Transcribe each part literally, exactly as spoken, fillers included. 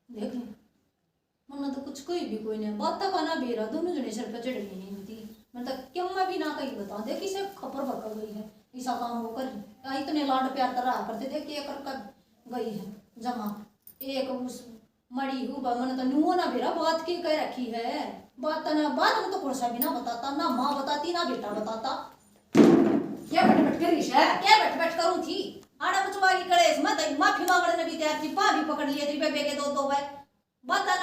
देख ले, मन्ने तो कुछ कही भी कोई नहीं, बात का ना बेरा, दोनों जने सर पे चढ़ गई नहीं थी। मैं तो क्यों मैं भी ना कही बता दे किसे खबर बता गई है, ऐसा काम वो कर रही। आ, इतने लाड प्यार कर रहा करते थे, के कर कर गई है जमा। एक उस मड़ी हूँ बा, मन्ने तो नुओ ना बेरा, बात के कह रखी है, बात तो ना, बात में तो कौन सा भी ना बताता, ना माँ बताती, ना बेटा बताता। क्या बट बट कर रही है? क्या बट बट करूँ थी? आड़ा पुचवा की कलेश में तो माफी मांगने ने भी तैयार थी, पा भी पकड़ लिए तेरी बेबे के दो दो भाई। बात ना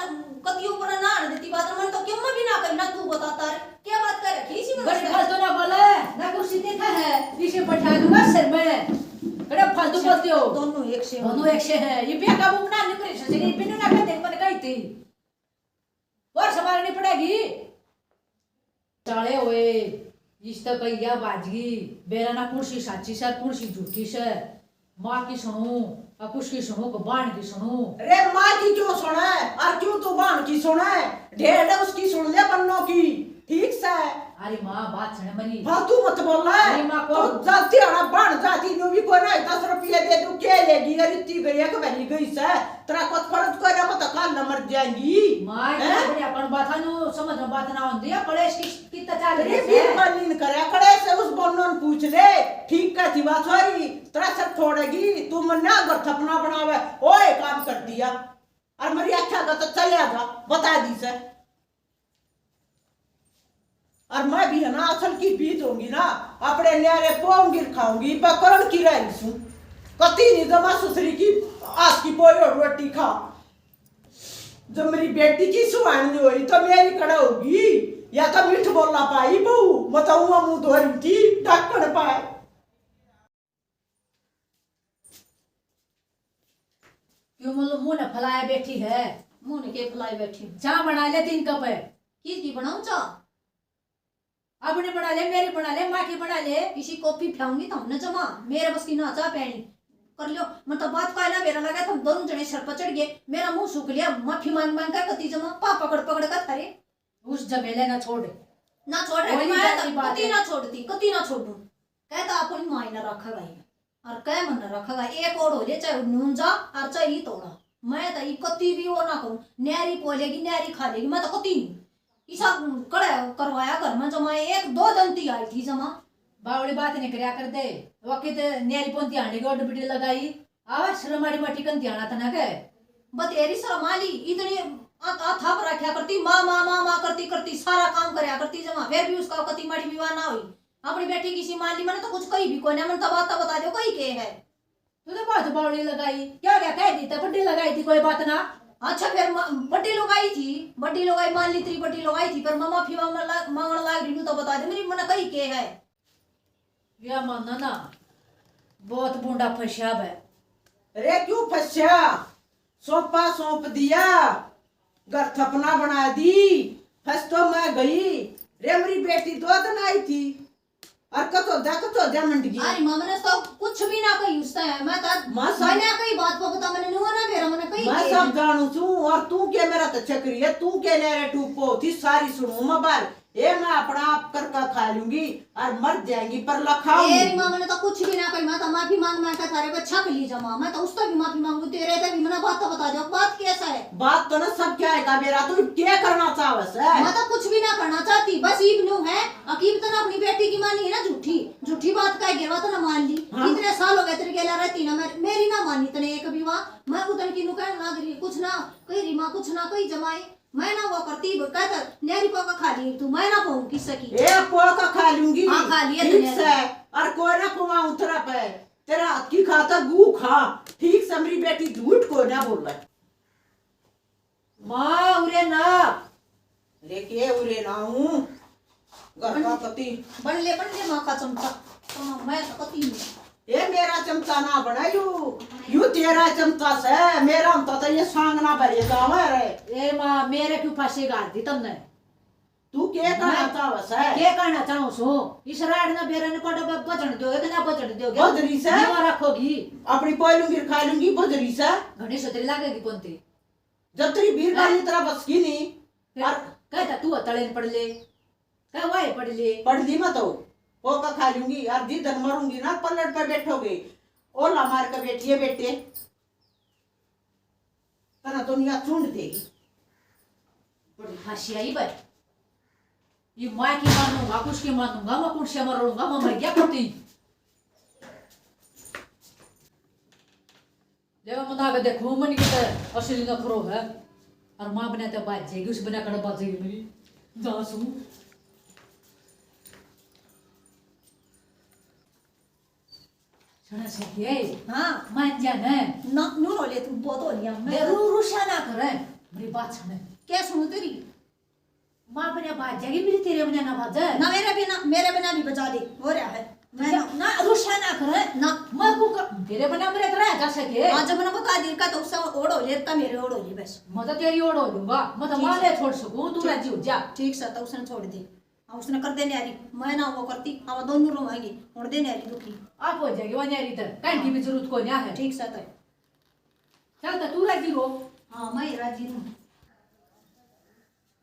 कदी ऊपर ना आने देती बात, मन तो क्यों भी ना कही ना, तू बताता रे, क्या बात कर रखी इसी मन बड़ी से? फालतू ना बोले, ना कुर्सी देखा है, इसे बैठा दूंगा सिर में। कड़े फालतू बोलते हो। दोनों एक से दोनों एक से है। ये बेकाबू ना निकले से, ये बिनु ना कहते, मन कही थी। और संभालनी पड़ेगी। चाले होए, इस तक या बाजगी, बेरा ना कुर्सी साची से, कुर्सी झूठी से। माँ की सुनू, आ कुछ की सुनू, को बाण की सुनू। अरे माँ की क्यों सुने, और क्यों तू बाण की सुने? ढेर है उसकी, सुन ले बन्नो की, ठीक से। अरे माँ, बात सुने मरी। फालतू मत बोल। अरे माँ को तू जाती है ना, बाण जाती, न्यू भी कोई ना, दस रुपये दे दूं, के लेगी? अरे इतनी गई है कि भरी गई से, तेरा कुछ फर्ज कोई ना, वो तो काल न मर जाएंगी। माँ, हैं? बड़ी अपन बात नु समझ में बात ना होती है, कलेश की कितना चाल अरे रही है। बीरबानी न करे, कलेश से उस बन्नो ने पूछ ले, ठीक कहती बात सॉरी, तेरा सर फोड़ेगी, तू मन्ना घर थपना बनावे, ओए काम कर दिया, और मेरी अच्छा का तो चले जा, बता दी से। और मैं भी है ना, असल की बीत होंगी ना, अपने न्यारे पोंगी खाऊंगी, बकरण की रही सू, कती नहीं जमा सुसरी की, आज की पोई और रोटी खा। जब मेरी बेटी की सुहानी हुई तो मेरी कड़ा होगी, या तो मीठ बोलना पाई बहू, मैं तो उमा मुंह धो रही थी, ढक्कन पाए। क्यों मुंह, मुंह ने फैलाए बैठी है? मुंह ने के फैलाए बैठी? चाह बना ले तीन कप है। किस की बनाऊं चाह? अपनी बना ले, मेरी बना ले, माँ की बना ले। इसी कॉफी पिलाऊंगी तो हमने जमा, मेरे बस की ना चाह पैनी। कर लियो, मैं तो बात का ना बेरा लगा, तुम दोनों जने सर पर चढ़ गए, मेरा मुंह सूख लिया, माफी मांग मांग कर कती जमा, पा पकड़ पकड़ कर थारे। उस झमेले ना छोड़। ना छोड़ रहे, वही मैं जाती तो बात कती है। ना छोड़ती, कती ना छोड़ू। कहता अपन माय ना रखेगा ये, और कह मन ना रखेगा। एक ओड़ हो ले, चाहे नून जा और चाहे ई तोड़ा। मैं तो ई कती भी वो ना करूं, न्यारी पो लेगी, न्यारी खा लेगी, मैं तो कती नहीं। इसा कड़े करवाया घर में जमा, एक दो दिन ती आई थी जमा। बावली बात नहीं करया कर दे, वकित न्यारी पोंती आने की ओड बिटी लगाई। आवा शर्म आड़ी माटी कन ध्यान आता ना के। बतेरी शर्म आ ली, इतनी आ, आ थाप रखा करती, माँ, माँ, माँ, माँ करती, करती, सारा काम करया करती जमा, फिर भी उसका कती माड़ी विवाह ना हुई। अपनी बेटी किसी मान ली, मैंने तो कुछ कही भी कोई ना, मैंने तो बात तो बता दो, कही के है। तू तो बहुत बावली लगाई, क्या क्या कह दी, तो बड्डी लगाई थी, कोई बात ना। अच्छा, फिर म-, बड्डी लगाई थी, बड्डी लगाई मान ली, तेरी बड्डी लगाई थी, पर मैं माफी मांगने ला-, मांगने लाग रही हूँ, तो बता दे, मेरी मैंने कही के है। या माना ना, बहुत बूंदा फंसा है। अरे क्यों फंसा? सौंपा सौंप दिया, घर थपना बना दी, फंस तो मैं गई। रे मेरी बेटी दो दिन आई थी, और कचोद्या, कचोद्या मंड गई। अरे माँ, मैंने तो कुछ भी ना कही उससे, मैं तो माँ सब मैंने कही बात को बता, मैंने नुआ ना बेरा, मैंने कही मैं के सब है। जानू छू, और तू के मेरा तो चक्री है, तू के ले रे टूपो थी, सारी सुनू मैं बार। ए, मैं अपना आप करके खा लूंगी और मर जाएंगी, पर लखाऊंगी। ए, माँ, मैंने तो कुछ भी ना कही, मैं तो माफी मांग मांग के थारे पे छक ली जमा। मैं तो उससे भी माफी मांगू, तेरे ते भी। मैंने बात तो बता दो, बात कैसा है? बात तो ना सब क्या है का बेरा, तू क्या करना चाहवे से? मैं तो कुछ भी ना करना चाहती, बस इब नू है। अकीब तो ना अपनी बेटी की मानी है ना, झूठी, झूठी बात कह गया, तो ना मान ली। हाँ। इतने साल हो गए तेरे गेला रहती ना, मैं, मेरी ना मानी तने एक भी बात। मैं उतन की नू कहने लग रही, कुछ ना कही री माँ, कुछ ना कही जमाई। मैं ना वो करती, कहता, "न्यारी पोका खा ली तू, मैं ना पाऊँ किसी की।" ए, पोका खा लूंगी। हाँ, खा लिया ठीक तूने। से, और कोई ना कुआं उतरा पे, तेरा हाथ की खाता गू खा, ठीक से मेरी बेटी झूठ को ना बोले। माँ, उरे ना। अरे के उरे ना हूँ? घर का बन-, कति बन ले, बन ले माँ का चमचा। तो मैं तो कति नहीं। ए, मेरा चमचा ना बना यू, यू तेरा चमचा से। मेरा हम तो, तो ये सांगना भरे जावे रे। ए माँ, मेरे क्यों फांसी गाल दी तुमने? तू के कहना मैं चाहवे से? के कहना चाहूँ सो? इस राड ना बेरा ने कोडो बजन दोगे कि ना बजन दोगे? बजरी से? जीवा रखोगी? अपनी पै लूंगी, खा लूंगी, बजरी से? घणी सुतरी लागेगी पुंती। जब तेरी बीरबानी तेरा बस की नहीं। फिर और कहता तू तले न पड़ ले, कह वाए पड़ ले। पड़ ली मैं तो, पोका खा लूंगी, और जिस दिन मरूंगी ना पलट पे बैठोगे, ओला मार के बैठिए बेटे। तने दुनिया चुंड देगी। बड़ी हंसी आई भाई। ये माँ की मानूंगा, कुछ की मानूंगा, मैं कुछ से मरूंगा, मैं मर गया कुत्ती। ले मैं बता के देखूं, मन की तो असली नखरो है। और माँ बने तो बाज जाएगी, उस बना कर बाज जाएगी मेरी। जा सू। सुना सके। हाँ। मान जा ना। ना, नू रो ले तू, बहुत हो लिया। मैं रू-, रुसा ना करे, मेरी बात सुने। क्या सुनू तेरी? माँ बने बाज जाएगी मेरी, तेरे बने ना बाजे। ना मेरे बिना, मेरे बिना भी बजा दे, हो रहा है। मैं ना, ना, रुसा ना करे। ना। मैं को कर, तेरे बने मेरे तरह जा सके। हाँ, जब मैंने बता दी का तो उससे ओढ़ हो ले, का मेरे ओढ़ हो ले बस। मैं तो तेरी ओढ़ हो लूंगा, मैं तो ठीक माँ से। ले छोड़ सकूं, तू ठीक। राजी हो जा। ठीक से, तो उसने छोड़ दे। हाँ, उसने कर दे न्यारी, मैं ना वो करती, अब दोनों रोवांगे, और दे न्यारी दुखी। आप हो जाएगी वो न्यारी तो, कहीं की भी जरूरत को नहीं है। ठीक से तो। चल तो तू राजी रो। हाँ, मैं ही राजी हूँ।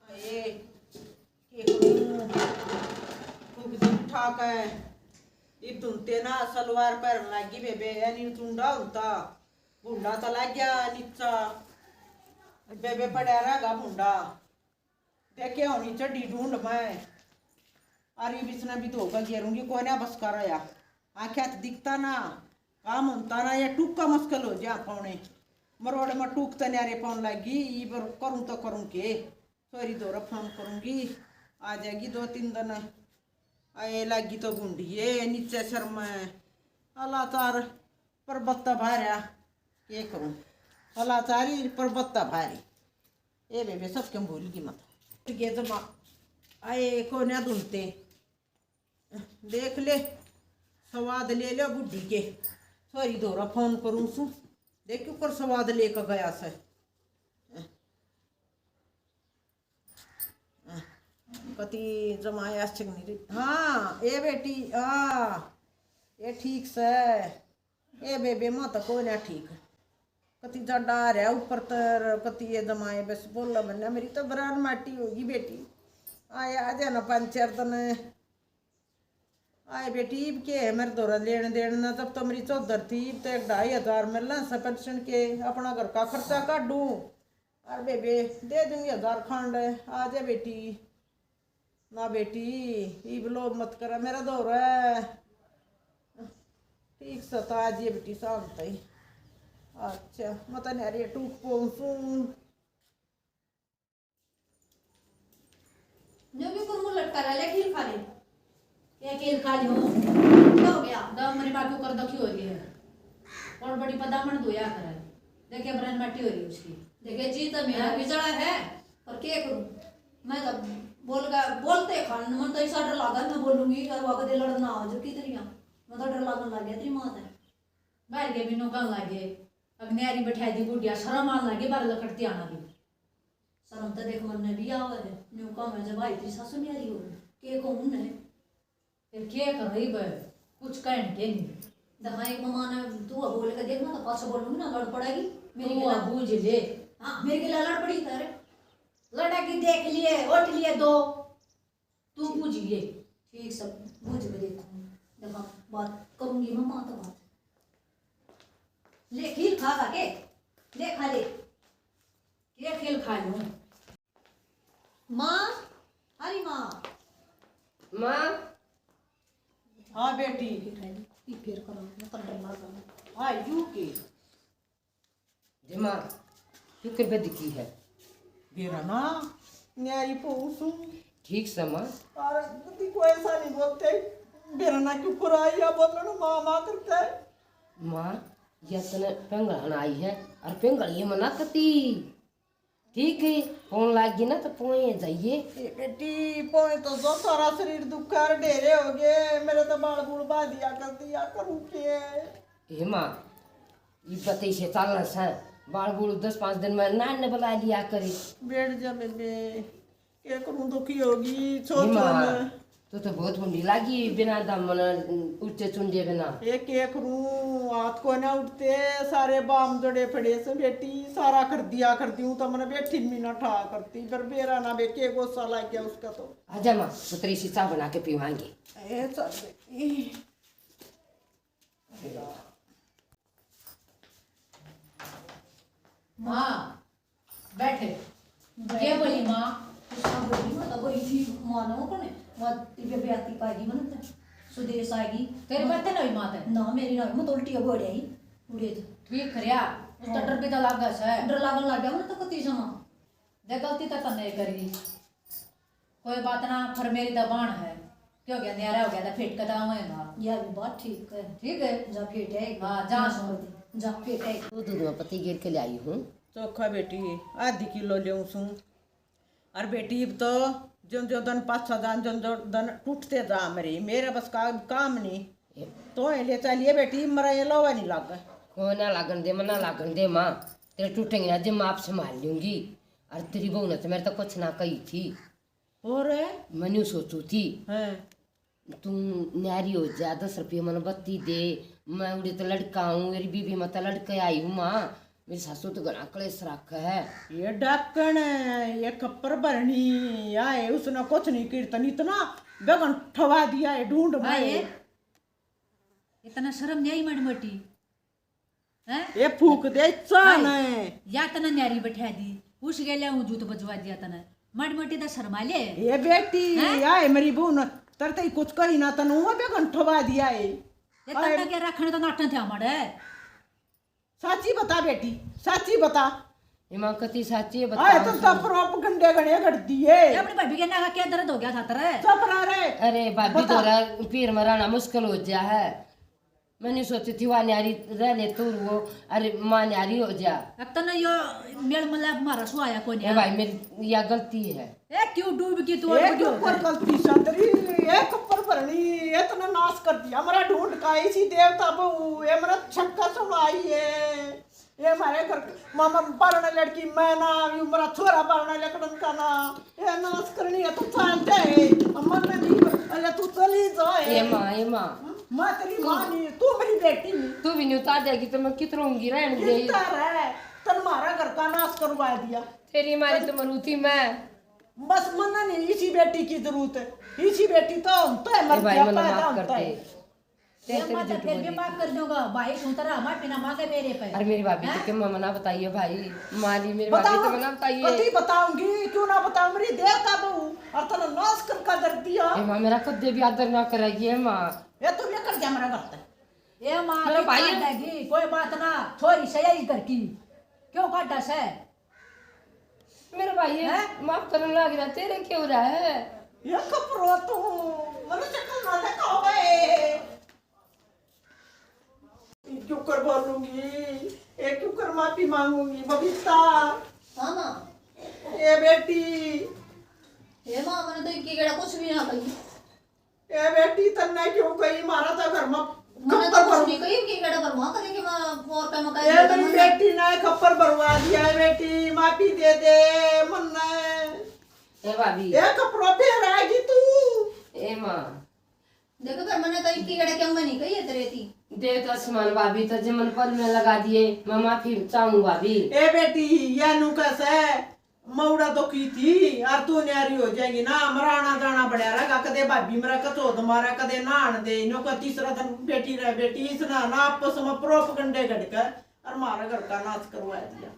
ए, के करूँ? फूक दी उठा के। इब धुनते ना सलवार पहन लागी बेबे, यानी चुंडा होता। भुंडा तो लाग गया नीचा। बेबे पड़ा रहेगा भुंडा। देखे होनी चड्डी ढूंढ मैं। अरे बिसना भी धो के गेरूंगी, कोई ना बस कर आया। आख्या तो दिखता ना, काम होता ना, या टूका मुश्किल हो जा पाउने। मरोड़े में टूक तो न्यारे पाउन लागी, इब करूं तो करूं के? छोरी धोरे फोन करूंगी, आ जाएगी दो तीन दिन। आए लागी तो भुंडिए नीचे शर्म है। अलाचार परबत्ता भार्या, के करूं? अलाचारी परबत्ता भारी। ए बेबे, सबके भूल गई मत। ये जमा आए कोन्या ढूंढते। देख ले, स्वाद ले लो बुढ़ी के। छोरी धोरा फोन करूं सु, देख क्यों कर स्वाद लेकर गया से। कति जमाए आश्चर्य नहीं रही। हाँ, ए बेटी, आ, ए ठीक से। ए बेबे, मां तो कोई ना ठीक। कति जाडा आ रहा ऊपर तर, कति ये जमाए बस बोला मन्ने, मेरी तो बरान माटी होगी बेटी। आए, आ जाना पाँच चार दिन। आए बेटी, इब के है मेरे धोरा लेन देन ना, जब तो मेरी चौधर थी, इब तो एक ढाई हजार मिलना से पेंशन के, अपना घर का खर्चा काढूं। अरे बेबे, दे दूंगी हजार खंड, आ जा बेटी। ना बेटी, इब लोभ मत करा मेरा धोरा। ठीक से तो आज ये बेटी शांत है। अच्छा, मैं तो न्यारी टूक पहुंचू। जो भी कुरमुर लटका रहा, ले खीर खा ले। क्या खेल खा लियो? क्या हो गया? दम मेरी माँ के ऊपर दुखी हो रही है। और बड़ी पदामण धोया करे। देखिए, बरन माटी हो रही है उसकी। देखिए जी, तो मेरा हाँ। बिजड़ा है, पर क्या करूं? मैं तो बोल के, बोलते खान, मन तो ऐसा डर लगा, मैं बोलूंगी, और वो कदे लड़ना हो जो किधर यहाँ। मैं तो डर लगन लग गया तेरी माँ से। बाहर के बिनो कम लागे, अब न्यारी बैठा दी बुढ़िया, शर्म आन लगी, बाहर लकड़ती आना भी। शर्म तो देख मन ने भी आवे है। न्यू काम है, जब आई तेरी सासू न्यारी हो, के कहूं ने? फिर के कर रही बे? कुछ कहन के नहीं। दहाई ममा ने तू बोल के देखना, तो पाछे बोलूंगी ना, लड़ पड़ेगी। मेरी तू गला बूझ ले। हाँ, मेरी गला लड़ पड़ी तेरे। लड़ेगी, देख लिए, उठ लिए दो। तू बूझ लिए। ठीक सब बूझ के देखूंगी। देखा, बात करूंगी ममा तो बात। ले, खीर खा खा के। ले, खा ले। ये खेल खा लूं। माँ, अरे माँ। माँ। हाँ बेटी। फिर है, ये फिर करो, मैं तो डर लग रहा। हाँ, यू के? दिमाग क्यों कर बद की है? बेरा ना, न्यारी पहुंचू। ठीक से माँ। और तू को ऐसा नहीं बोलते। बेरा ना क्यों कर आई या बोल रहा माँ, माँ करता है। माँ, या तने पेंगल हन आई है, और पेंगल ये मना करती। ठीक है, फोन लाग गई ना तो पोए जाइए। ए बेटी, पोए तो जो सारा शरीर दुखा और ढेरे हो गए, मेरे तो बाल बूल बांधिया कर दिया करूँ के। हे माँ, ये पते से चालना से, बाल बूल दस पाँच दिन में नान ने बुला लिया करे। बैठ जा बेबे, के करूँ, दुखी होगी, हे छोड़ माँ, छोड़। तू तो बहुत भुंडी लागी, बिना दामन ऊंचे चुंडे बिना। एक एक रू हाथ को ना उठते, सारे बाम जड़े पड़े से बेटी, सारा कर दिया कर दियूं तो मैंने बेटी भी ना ठा करती, पर बेरा ना बेके गोसा लग गया उसका तो। आजा माँ, तो तेरी सी चाय बना के पीवाएंगे। ए चल बेटी। माँ, बैठे। ये बोली माँ। उसका बोली माँ तो बोली थी, माँ ना को ने, वहाँ इबे बेअती पाएगी मन ते। सुदेश आएगी। तेरी बातें ना हुई माँ ते? ना, मेरी ना हुई, मैं तो उल्टी बोल आई। उड़े तो। ठीक करया। उस तो हाँ। डर भी तो लागा से। डर लागन लग गया ना तो कती जमा। देख गलती तो तन्ने करी। कोई बात ना, फिर मेरी दबान है। क्यों गया, न्यारा हो गया था, फिट कटा हुएगा। यह भी बात ठीक है। ठीक है। जा फिट है। हाँ, जा। जा फिट है। दूध में पत्ती गिर के ले आई हूँ। चोखा बेटी, आधी किलो लेऊं सूं। और बेटी, इब तो जो जो दिन पाछा जान, जो जो दिन टूटते जा मेरी, मेरे बस का काम नहीं। तो ये ले चलिए बेटी, मरा ये लोवा नहीं लागे। कोई ना लागन दे, मना लागन दे माँ, तेरे टूटेंगे ना जे, मैं आप संभाल लूंगी। और तेरी बहू ने तो मेरे तो कुछ ना कही थी। और? मैं न्यू सोचू थी, हाँ। तू न्यारी हो जा, दस रुपये मन बत्ती दे, मैं उड़े तो लड़का हूँ, मेरी बीबी मैं तो लड़के आई हूँ माँ, मेरी सासू तो घना कलेश रख है। ये डाकण, ये खप्पर भरनी, या है, उसने कुछ नहीं कीर्तन इतना बेगन ठवा दिया है ढूंढ में। आए। इतना शर्म नहीं आई माड़ी मोटी? हैं? ये फूक दे चान। या तना न्यारी बैठा दी, उस गेले हूँ जूत बजवा दिया तने, माड़ी मोटी तो शर्मा ले। ये बेटी, हैं? या है मेरी बहू न, तरते ही कुछ कही ना तनु, वो बेगन ठवा दिया है। ये तन्ने क्या रखने तो नाटन थे हमारे। साची बता बेटी, साची बता। ये माँ कती साची है, बता। आए तो तब प्रोप गंडे गणे गड़ दिए। ये अपनी भाभी के ना क्या दर्द हो गया था तेरे? चुप रह रे। अरे भाभी, बता। तोरा पीर मराना मुश्किल हो गया है। मैंने सोची थी, वहाँ न्यारी रह ले तू वो, अरे माँ न्यारी हो जा। अब तो ना यो मेल मिलाप मारा सु आया कोनी। ए भाई, मेरी या गलती है। ए, क्यों डूब गई तू? ए, और क्यों कर गलती सदरी? ए, कपर भरनी, ए, तने नाश कर दिया। हमारा ढूंढ का इसी देवता बहू, ए, मेरा छक्का सुनाई है। ये हमारे घर क-, मामा बारणे लड़की मैं ना, यू मेरा छोरा बारणे लकड़न का ना, ये नाश करनी है, तू चाल जाए, अमर ने नहीं, अरे तू चली जाए। ये माँ, ये माँ। हम्म? मैं तेरी माँ नहीं, तू मेरी बेटी नहीं। तू भी नहीं उतार देगी तो मैं कित रहूंगी, रहने दे। कितना रह, तन हमारा घर का नाश करवा दिया। तेरी मारी तो मरूथी मैं। बस मन्ना नहीं, इसी बेटी की जरूरत है, इसी बेटी तो हम तो है, ए मर भाई, गया, मन्ना पैदा माफ कर होता दे। है। तेरे ये तो माता झूठ फिर भी बोली। माफ कर दूंगा, भाई सुनता रहा, माफी ना मांगे मेरे पे। अरे मेरी भाभी तो हैं? क्यों मना बताइए भाई, मारी मेरी भाभी बताओ, तो मना बताइए। कती बताऊंगी, क्यों ना बताऊं, मेरी देवता बहू, और तने नाश कर का दर दिया। ए माँ, मेरा कदे भी आदर ना करेगी, ए माँ। ये तू लेकर जा मेरा घर तक। ए माँ, मेरा भाई काट देगी, कोई बात ना, छोरी से यही घर की। क्यों काटा से? मेरे भाई, ये हैं? माफ करने लग रहा, तेरे क्यों रहा है? ये कपड़ो तू, मने शक्ल ना दिखावे। क्यों कर बोलूंगी, ये क्यों कर माफी मांगूंगी, बबीता? हाँ, माँ। ए बेटी। हे माँ, मैंने तो इनकी केड़ा कुछ भी ना कही। ए बेटी, तन्ने क्यों कही? मारा तो घर में मन्ने तो कुछ नहीं कही, इनकी केड़ा भरवा करे कि मैं और पे मकाई ए मेरी बेटी ने खप्पर भरवा दिया है बेटी, माफी दे दे मन्ने। ए भाभी। ए कपड़ों पे रहेगी तू। ए माँ। देखो, पर मन्ने तो इनकी केड़ा क्यों नहीं कही है तेरे थी। देख आसमान भाभी, तो जे मन पर में लगा दिए, मैं माफी चाहूँ भाभी। ए बेटी, या नु कैसे? मौड़ा तो की थी, और तू न्यारी हो जाएगी ना, मरा आना जाना बढ़िया रहेगा, कदे भाभी मरा कचोद मारा, कदे नहान दे, इन्हों का तीसरा दिन बेटी रह, बेटी इस ना, ना आपस में प्रोपगंडे घड़कर और मारा घर का नाश करवा दिया।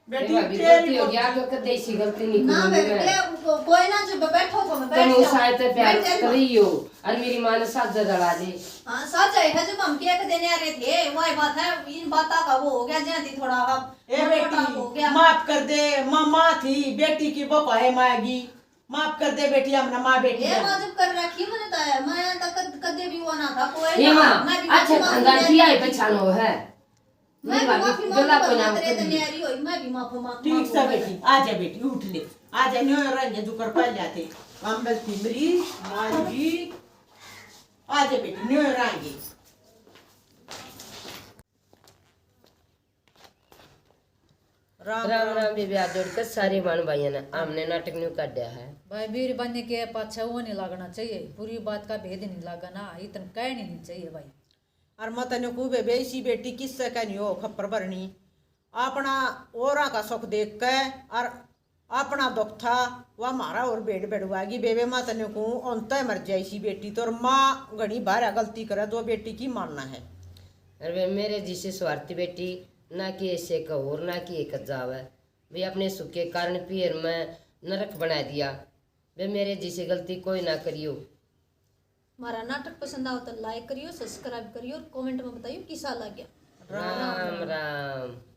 बेटी, ए भाभी, तेरी गलती हो गई, आगे कदे ऐसी गलती नहीं ना करूंगी बेबे, मैं। को-, कोई ना, जो बैठो तो मैं तुम बैठ उस जाओ। आए थे प्यार बैठ जाओ। करी हो, और मेरी माँ ने साथ जगड़ा दे। हाँ, साथ जाए है, जब हम के कदे न्यारे थे, वही बात है, इन बातों का वो हो गया, जहाँ थी थोड़ा अब ए मनमुटाव बेटी, हो गया। माफ कर दे, माँ, माँ थी, बेटी की बपाए माएगी। माफ कर दे बेटी, हमने माँ बेटी ये है। माँ जब कर रखी मैंने तो है, मैं तो कद-, कदे भी वो ना था, कोई ये ना, माँ, मैं भी अच्छा माफी खानदान मांगी किया है, थी। पहचानो है। मैं मेरी भी भाभी माफी गला मांगू, को नाम तेरे कर तो दी। न्यारी होई, मैं भी माफी मांग-, ठीक मांगू सा मैं। बेटी, आ जा बेटी, उठ ले, आ जा, न्यो रंगे जुकर पा लिया थे। हम बस थी मेरी माँ जी, आ जा बेटी, न्यो रंगे। राम राम राम। राम बेबे, हाथ जोड़ के सारे माण भाइयों ने, हमने नाटक न्यू काढ़ा है। भाई, बीर बाने के पाछे वो नहीं लागना चाहिए, बुरी बात का भेद नहीं लागना, इतन कहनी नहीं चाहिए भाई। और मैं तने को बेबे, इसी बेटी किससे कहनी हो खप्पर भरनी, अपना औरा का सुख देख के और अपना दुख था, वह म्हारा और भेड़ बढ़वाएगी। बेबे, मैं तने कहूँ, अंत मर जाए इसी बेटी तो, और माँ घणी भारा गलती करे, जो बेटी की मानना है। अरे बे, मेरे जिसे स्वार्थी बेटी, ना कि ऐसे कहो और ना कि एक जावे। वे अपने सुख के कारण पीहर में नरक बना दिया। वे मेरे जैसी गलती कोई ना करियो। हमारा नाटक पसंद आओ तो लाइक करियो, सब्सक्राइब करियो और कमेंट में बताइयो किसा लग गया। राम राम।